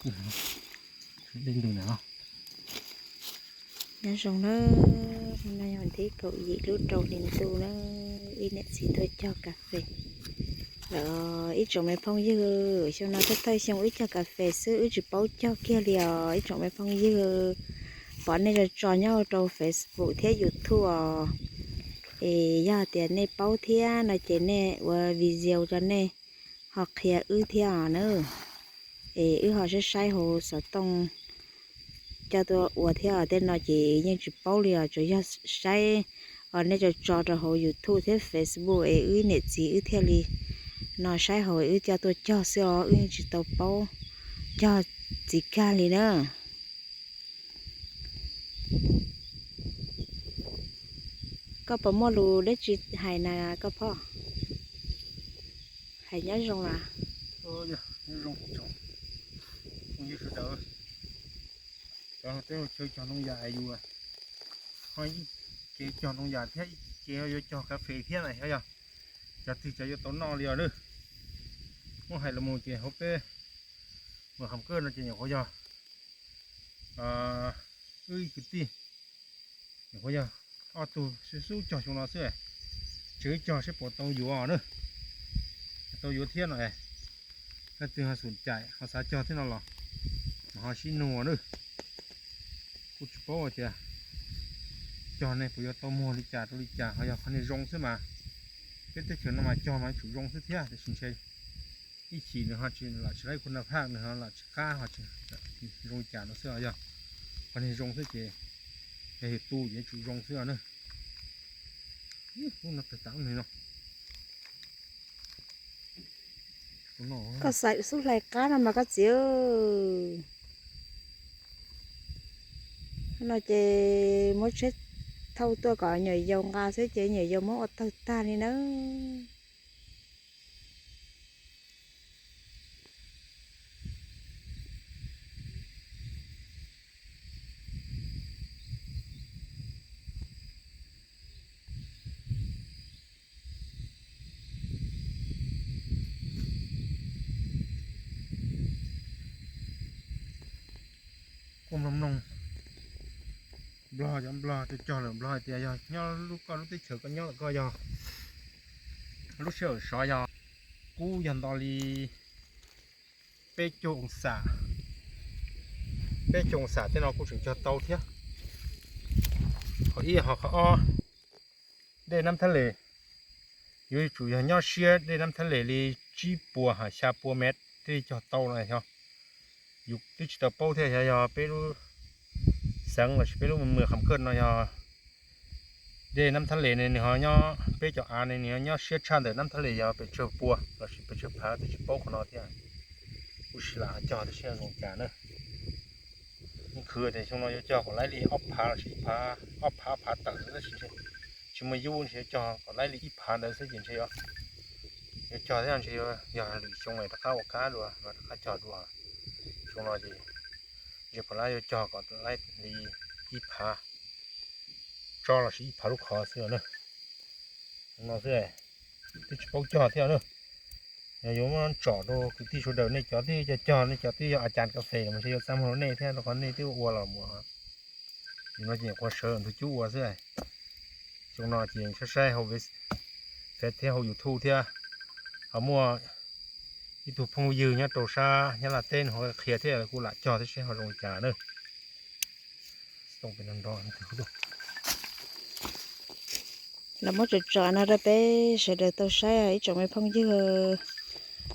Nyob zoo na, hnub no yog thib kaum yim lub rau hli ntuj na, wb niam txiv tuaj cog kas fes lawm. Ib tsoom me phooj ywg, xyoo no thawj thawj xyoo wb cog kas fes xwb, wb tsis paub cog kiag li os ib tsoom me phooj ywg. Pom nej tso tso nyob rau Facebook thiab YouTube os. Es yog tias nej paub thiab no ces nej ua video rau nej ho qhia wb thiab os na. Es wb ho saib saib hauv xov tooj coj tuaj ua thiab os, tej no ces yeej tsis paub li os, tsuas yog saib os nej tso tso rau hauv YouTube thiab Facebook es wb niam txiv wb thiaj li no saib hauv wb coj tuaj cog xwb os, wb yeej tsis tau paub cog txiv kag li na. Koj puas muaj lus dab tsi hais na koj phauj? Hais nyob zoo na. Nyob zoo tsoom phooj ywg sawv daws, cov hauv teb hauv chaw cog ntoo yas es yus ho ib ce cog ntoo yas thiab ib ce yuav cog kas fes thiab na xyov yog cov twg cov yuav tau noj li os na. Muab hais los mus ces hauv peb Mws Kham Kawj no ces nyuam qhuav yog wb ib kwv tij, nyuam qhuav yog ob tug xub xub cog xyoo no xwb, tseem cog seb puas tau yuav na, tau yuav thiab no. Leej twg ho xum caim ho xav cog thiab no los mas ho sib nug na. Kuj tsis paub tias cog ne puas yuav tau muag li cas rau li cas, ho yog qhov niag zoo xwb mas peb teb chaws no mas cog mas tsum zoo xwb thiab, tiam sis ntshe ib chim nws ho tsis lam tsis laib kuv na phaj, nws ho lam tsis qab ho tsis zoo li cas no xwb os. Yog qhov niag zoo xwb ces yog yus tu ces tsum zoo xwb os na. Ub, lub no tawg tas no. Koj xaim xub hlais qab no mas koj txiv. No ces muab tsheb thauj tuaj kom nyuam yaus nqa xwb ces nyuam yaus muab ua tawg tag li na. Kuj mloog mloog Nplog, cov Nplog cog cog lawm, Nplog hais tias yog nyob lub koj lub teb chaws koj nyob lawm koj yog lub sij hawm sov yog kub yog nto li peb caug oo xam, peb caug oo xam tej no kuj tseem cog tau thiab. Qhov ib, ho qhov ob, dej Nab Thab Les yuav tsum yog nyob siab dej Nab Thab Les li tsib puas ha xya pua mev thiaj li cog tau no. Yus twb tsis tau paub thiab, xyov yog peb lub xeev lossis peb lub Mws Kham Kawj no yog dej Nab Thab Les ne nws ho nyob, peb cov av ne nws ho nyob siab tshaj ntawm Nab Thab Les yog pes tsawg pua lossis pes tsawg phav, twb tsis paub qhov no thiab. Kuj sis lam cog tias seb zoo cas na. Yeej khwv tias xyoo no yuav cog kom laib li ob phav lossis ib phav, ob phav phav tawm tab sis tsis muaj yub, ntshe yuav cog kom laib li ib phav ntawd xwb ces ntshe yuav cog thiab, ntshe yog lwm xyoo rov qab ua kab dua, rov qab cog dua. Xyoo no ces ntshe pom lab yuav cog kom laib li ib phav tso lossis ib phav lub qhov xwb na. Xyoo no xwb, twb tsis paub cog thiab na. Yog yuav muab tsom rau kwv tij sawv daws, nej cov twb cog cog, nej cov twb yog a cas kas fes los mas ntshe yuav txaj muag rau nej thiab, rau qhov nej twb ua los mus. Yus no ces nyuam qhuav sawv ntug cub ua xwb. Xyoo no ces saib saib hauv Facebook thiab hauv YouTube thiab, ho muaj ib tug phooj ywg nyob rau sab Nyab Laj teb nws ho qhia thiab, kuj lam cog thiab seb ho zoo li cas na. Los muab tsom tsom no rau peb sawv daws tau saib ib tsoom me phooj ywg.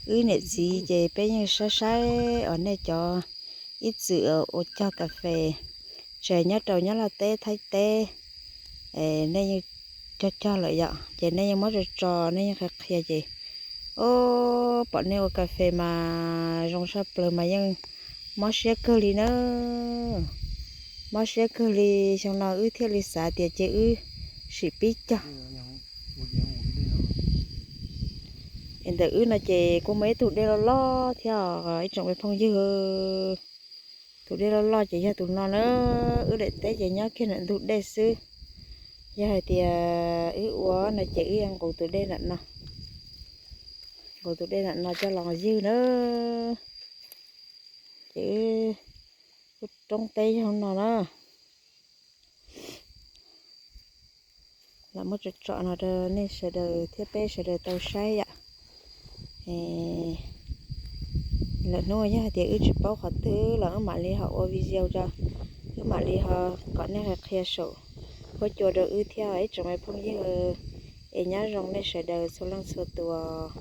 Wb niam txiv ces peb yeej saib saib os, nej cov ib txwm ua cog kas fes tsev nyob rau Nyab Laj teb Thaib teb, nej yeej cog cog lawm yom, ces nej yeej muab tso tso, nej yeej qhia qhia ces, o, pom nej ua kas fes mas zoo tshaj plaws mas yeej mob siab kawg li na. Mob siab kawg li, xyoo no wb thiaj li xav tias cia wb sim pib cog. Es ntawm wb no ces kuj muaj ib tug dej loj loj thiab os ib tsoom me phooj ywg. Tus dej loj loj ces yog tus no na. Wb daim teb ces nyob kiag ntawm ntug dej xwb. Yog hais tias wb ua no ces wb yuav nqus tus dej ntawm no, nqus tus dej ntawm no coj los ywg na. Ces wb, wb roob teb yog no na. Los muab tsom tsom no rau nej sawv daws thiab peb sawv daws tau saib yom. Lwm hnub yog hais tias wb tsis paub qhov twg los wb mam li ho ua video rau, wb mam li ho kom nej qhia saum huab cua rau wb thiab ib tsoom me phooj ywg. Es nyob zoo nej sawv daws txhua leej txhua tus.